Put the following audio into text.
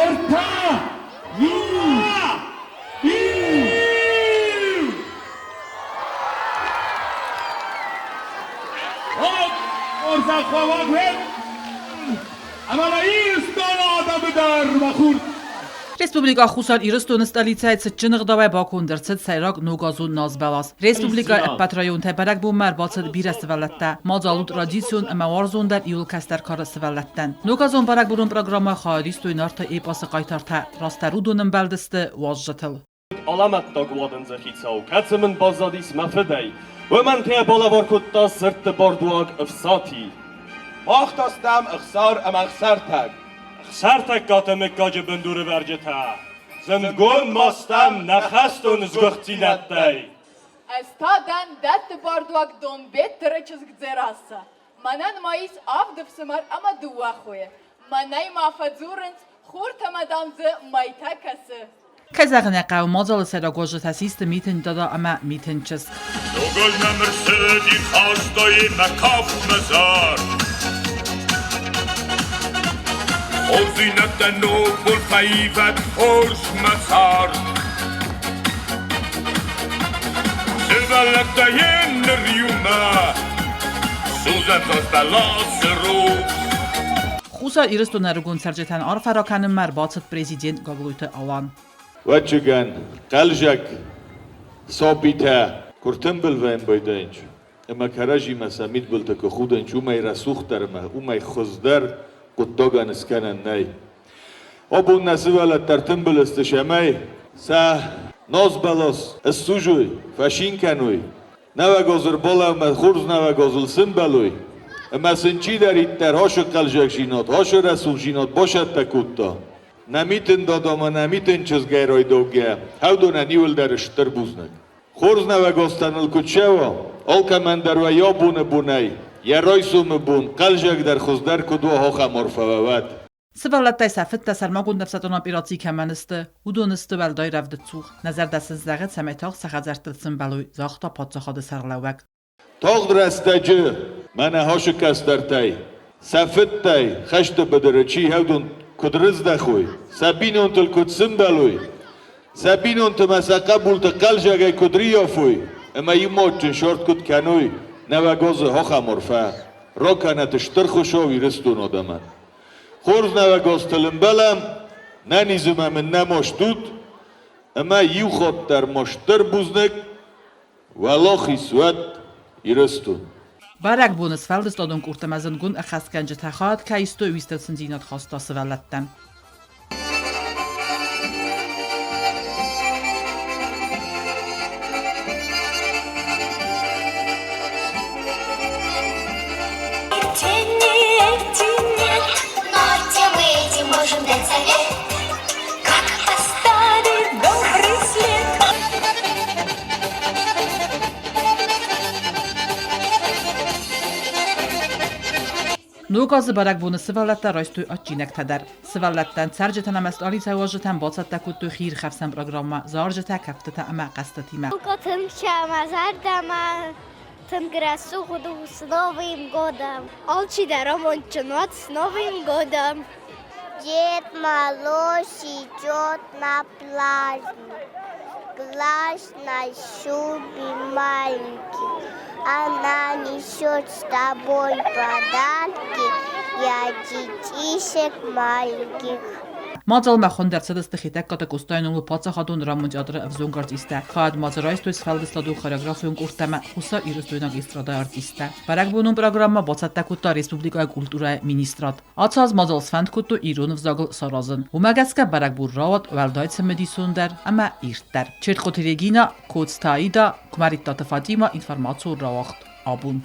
Ӕртӕ, иу, иу! Хорзӕхуӕвӕг уӕд ӕмӕ нӕ Ирыстоны адӕмы дӕр, мӕ хур! Республикӕ Хуссар Ирыстоны столицӕйы цытджын ӕгъдауӕй баконд ӕрцыд сӕйраг ногазон назбӕлас. Республикӕйы ӕппӕт районтӕй бӕрӕгбонмӕ ӕрбацыд бирӕ сывӕллӕттӕ. Мадзал уыд традицион ӕмӕ уарзондӕр иууыл кӕстӕр кары сывӕллӕттӕн. Ногазон бӕрӕгбонон программӕйы хайад истой Нарты эпосы хъайтартӕ, растдӕр уыдон ӕмбӕлдысты уазджытыл. Алӕмӕттаг уадындзы хицау, кӕцы мын баззадис мӕ фыдӕй, уымӕн та балӕвар кодта сырдты бардуаг Ӕфсати. Мах та стӕм Ӕхсар ӕмӕ Ӕхсӕртӕг. Ӕхсӕртӕггаты мыггаджы бындурывӕрджытӕ, зындгонд ма стӕм нӕ хӕстон сгуыхтдзинӕдтӕй. Ӕз та дӕн дӕтты бардуаг Донбеттыры чызг Дзерассӕ. Мӕнӕн ма ис авд ӕфсымӕр ӕмӕ дыууӕ хойы. Мӕнӕй ма фӕдзурынц, хуртӕ мӕ, дам, дзы мӕйтӕ кӕсы. Кӕй зӕгъын ӕй хъӕуы, мадзалы сӕйраг уазджытӕ систы Митын Дада ӕмӕ Митын чызг. Ногаз нӕм ӕрцыди, хаста йемӕ кафтмӕ зар. Хорздзинӕдтӕ ногбон фӕивӕд хорзмӕ цард. Сывӕллӕттӕ йе ныр иумӕ судзӕм бӕласы рухс. Хуссар Ирыстоны ӕрыгон цӕрджытӕн арфӕ ракӕнынмӕ ӕрбацыд президент Гаглойты Алан. Ӕвӕццӕгӕн, хъӕлдзӕг сабитӕ куы ртымбыл вӕййынц байдайынц ӕмӕ кӕрӕдзимӕ сӕ мидбылты куы худынц, уымӕй рӕсугъддӕр ӕмӕ уымӕй хуыздӕр хъуыддагӕн скӕнӕн нӕй. Абон нӕ сывӕллӕттӕ ӕртымбыл сты цӕмӕй сӕ назбӕлас ссузой, фӕцин кӕной, Нӕуӕг аз ӕрбалӕумӕ хорз нӕуӕг азыл сӕмбӕлуй, ӕма син чидӕриддӕр ашы хъӕлзӕгдзийнад, ашы рӕсугъдзийнад бацӕттӕ кодта. Нӕ митин дадамӕ, нӕ митин чызгӕй райдаугӕ, хӕвдонӕн иуылдӕр стыр бузныг. Хорз нӕуӕг азтӕн ыл куд цӕуа, алкӕмӕн дӕр уӕ йӕ абоны бонӕй, йӕ райсомы бон хъӕлзӕгдӕр хуыздӕр куыд уа, ахӕм арфӕ уӕ уӕд. Сывӕллӕттӕй сӕ фыдтӕ сӕрмагонд ӕфсӕддон операци кӕмӕн сты, уыдон сты уӕлдай рӕвдыдцух. Нӕ зӕрдӕ сын зӕгъы, цӕмӕй тагъд сӕ хӕдзӕрттыл сымбӕлой, загъта паддзахады сӕргълӕууӕг. Тагъд рӕстӕджы мӕнӕ хасы кӕстӕртӕй, сӕ фыдтӕй хӕсты быдыры чи хӕвдон куыд рыздӕхой, сӕ бинонтыл куыд сымбӕлой, сӕ бинонты ӕмӕ сӕ хъӕбулты хъӕлзӕгӕй куыд риййафой ӕмӕ иумӕадджын сорт куыд кӕной, нӕуӕг азы ахӕм арфӕ ракӕнӕт Стыр Хуыцау Ирыстоны адӕмӕн. Хорз нӕуӕг азтыл ӕмбӕлӕм, нӕ низымӕ мын нӕма стут, ӕмӕ иу хатт дӕр ма стыр бузныг, уӕлахиз уӕд Ирыстон! Бӕрӕгбоны сфӕлдыстадон къордтӕмӕ зындгонд ӕххӕстгӕнджытӕ хайад кӕй истой, уый стыр циндзинад хаста сывӕллӕттӕн. Можем дать совет, как оставить добрый след. Ног азы бӕрӕгбоны сывӕллӕттӕ райстой адджинӕгтӕ дӕр. Сывӕллӕттӕн, цӕрджытӕн ӕмӕ стъалицӕй уазджытӕн бацӕттӕ кодтой хиирхӕфсӕн программӕ зарджытӕ, кӕфтытӕ ӕмӕ хъӕзтытимӕ. Тынг мӕ зӕрдӕмӕ тынг рӕсугъд у с Новым годом! Алчидӕр амондджын уӕд с Новым годом! Дед Мороз идет на праздник, Глаз на шубе маленький. Она несет с тобой подарки для детишек маленьких. Мадзалмӕ хуынд ӕрцыдысты Хетӕгкаты Къостайы номыл паддзахадон драмон театры ӕвзонг артисттӕ, хайад ма дзы райстой сфӕлдыстадон хореографион къордтӕ ӕмӕ хуссарирыстойнаг эстрадӕйы артисттӕ. Бӕрӕгбонон программӕ бацӕттӕ кодта республикӕйы культурӕйы министрад. Ацы аз мадзал сфӕнд кодтой ирон ӕвзагыл саразын. Уымӕ гӕсгӕ бӕрӕгбон рауад уӕлдай цымыдисондӕр ӕмӕ ирддӕр. Чертхъоты Регина, Коцты Аида, Куымӕридтаты Фатимӕ информацион рауагъд абон.